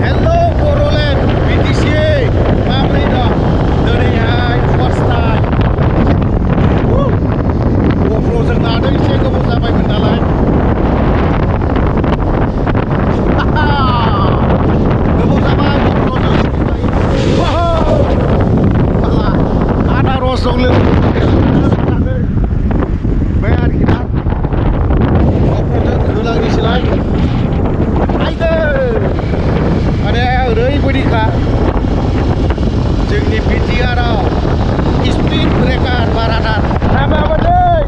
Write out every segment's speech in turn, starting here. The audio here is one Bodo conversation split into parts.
Hello Boroland BTC माबोरै दं दिनैहाय फार्स्ट टाइम ग'प्र'जों लादों एसे गोबाव जाबायमोन नालाय गोबाव जाबाय ग'प्र'जों आनारस दं लोगो बे आरोखि ना ग'प्र'जों होलांनोसैलाय ओरैबायदिखा जोंनि बिटिआरआव स्पिड ब्रेकार बाराथार माबादै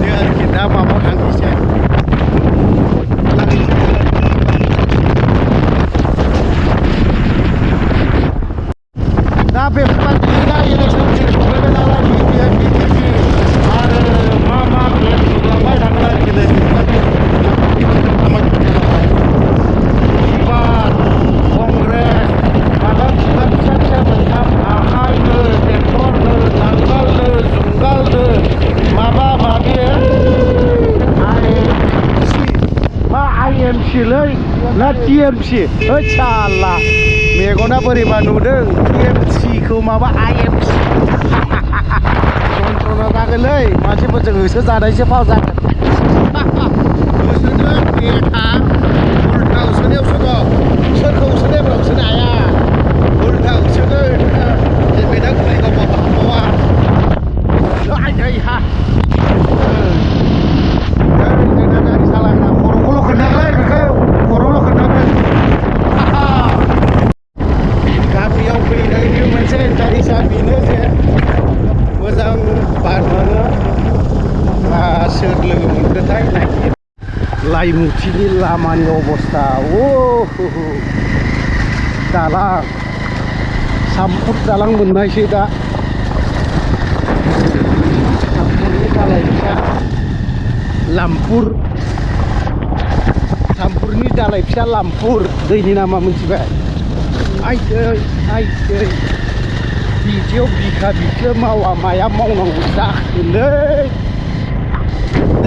नै आरोखि दा माबायाव थांनोसै दा बेफोरबायदिनो इलेक्सन सफैबाय नालाय बिटिपि आरो मा प्लेन नुलांबाय थागोन आरोखि नै Kongres, malam silat saja tentang akal tektor tanggal tunggal maba mabi IMC lay na TMC salah megona boरैबा नुदों TMC खौ माबा IMC kontrolnya जागोनलै मानसिफोरजों होसो जानायसो फाव जागोन होसोनो बेथा उल्था होसोनायावसो दं सोरखौ होसोनायब्रा होसोनो हाया उल्था होसोनो बेदा गुलिगाव माबा हा जोंना गारि सालायग्रा खर'खौल' खोन्थागोनलै बेखौ खर'ल' खोन्थागोन गामियाव फैनायनि मोनसे इन्टारेस्टआ बेनो जे मोजां बार मोनो सोर लोगो मोनखोथाय नायगिर लाइमुथिनि लामानि अबस्था दालां सामफुट दालां मोननायसै दा सामफुटनि दालाय फिसा लामपुर सामफुरनि दालाय फिसा लामपुर दैनि नामा मिथिबाय आइदै बिदियाव बिखा बिखो मावा माया मावनांगौ जाखोलै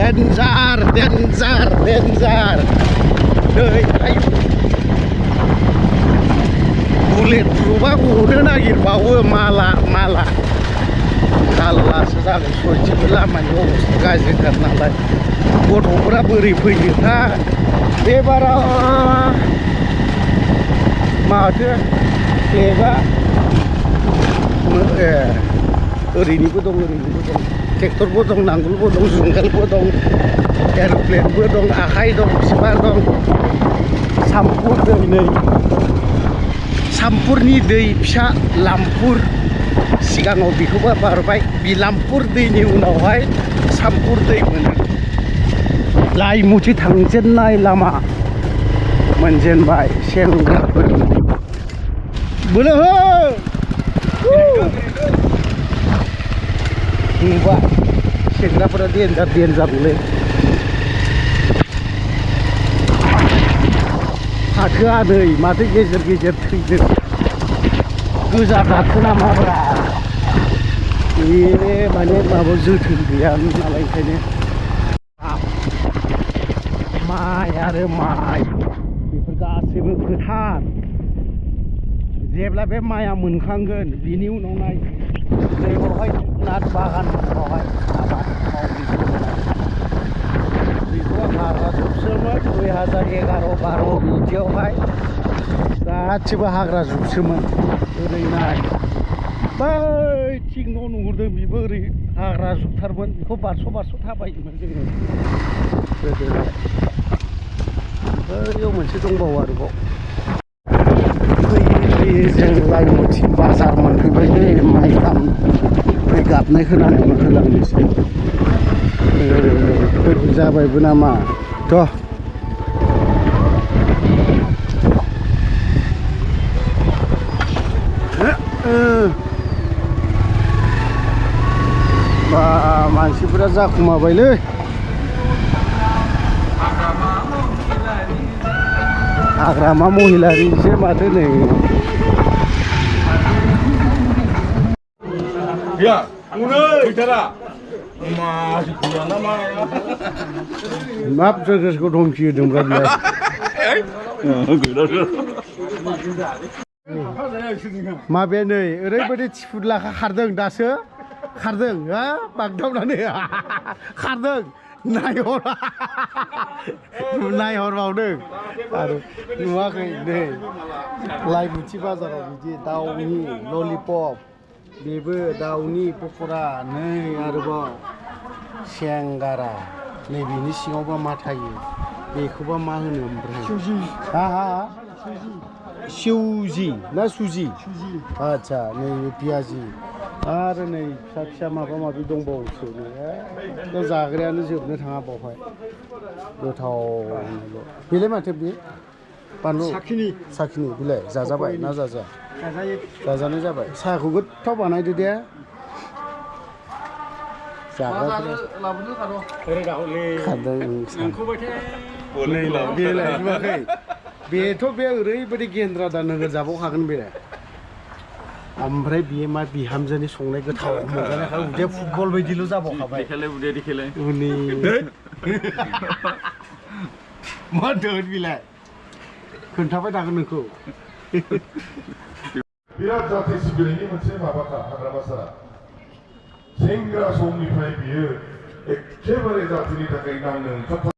Denjar bulet berubah udah nagir bawa malah kalah sejalan suci berlaman gaji karena lain g'थ'फोरा बोरै फैयो था बेबाराव माथो फ्लेगा ओरैनिबो दं ट्रेक्टरबो दं नांगोलबो दं जुंगालबो दं एर'प्लेनबो दं आखाइ दं बिफा दं सामफुर दै सामफुरनि दै फिसा लामपुर सिगाङाव बेखौबो बारबाय बिलामपुर दैनि उनावहाय सामफुर दै मोनो लाइमुथि थांजेननाय लामा मोनजेनबाय सेंग्राफोर बोलो हो नुबा सेंग्राफोरा देन्जारलै फाथोआ नै माथो गेजेर थैदों गोजा फाथो नामाब्रा बे माने माबा जोथोन गैयामोन नालाय ओंखायनो माइ आरो माइ बेफोर गासैबो फोथार जेब्ला बे माइआ मोनखांगोन बिनि उनाव नाय नैबावहाय नाथ बागानफोरावहाय आबाद बेखौ हाग्रा जोबसोमोन 2011-12 बिदियावहाय गासिबो हाग्रा जोबसोमोन ओरै नाय बै थिग न' नुहुरदों बेबो ओरै हाग्रा जोबथारमोन बेखौ बारस' थाबायोमोन जोङो गोदोहाय बैयाव मोनसे दंबावो आरोबाव फैयै जों लाइमुथि बाजार मोनफैबाय माइ गाबनाय खोनानायावनो होलांनोसै जाबायबो नामा थ' बा मानसिफोरा जाखुमाबायलै हाग्रामा महिलारिसो माथो नै Ya, udah bicara. Masih gimana mah? Maaf, saya sudah ngomong sih, माबे नै ओरैबायदि थिफुदलाखा खारदों दासो खारदों हा बागदावनानै खारदों नायहरबावदों आरो नुवाखै नै लाइमुथि बाजाराव बिदि दाउनि ललिपप बेबो दाउनि पक'रा नै आरोबाव सेंगारा नै बिनि सिङावबा मा थायो बेखौबा मा होनो ओमफ्राय हा सिउजि ना सुजि आच्छा नै पियाजि आरो नै फिसा फिसा माबा माबि दंबावोसो नै जाग्रायानो जोबनो थाङा बावहाय गोथावल' बेलाय माथो बे बानलु साखिनि बिलाय जाजाबाय ना जाजाया जाजानाय जाबाय साहाखौ गोथाव बानायदो दे जाग्राफोरा बेलाय नुवाखै बेथ' बे ओरैबायदि गेन्द्रा दा नोगोर जाबावखागोन बे ओमफ्राय बियो मा बिहामजोनि संनाय गोथाव मोनजानायखाय उदैया फुटबल बायदिल' जाबावखाबाय उनि मा दोन बिलाय खोन्थाबाय थागोन नोंखौ बिराद जाथि सिबिनायनि मोनसे माबाखा हाग्रामा सारा सेंग्रा समनिफ्राय बियो एखेबारे जातिनि थाखाय नांनो ओंखारथार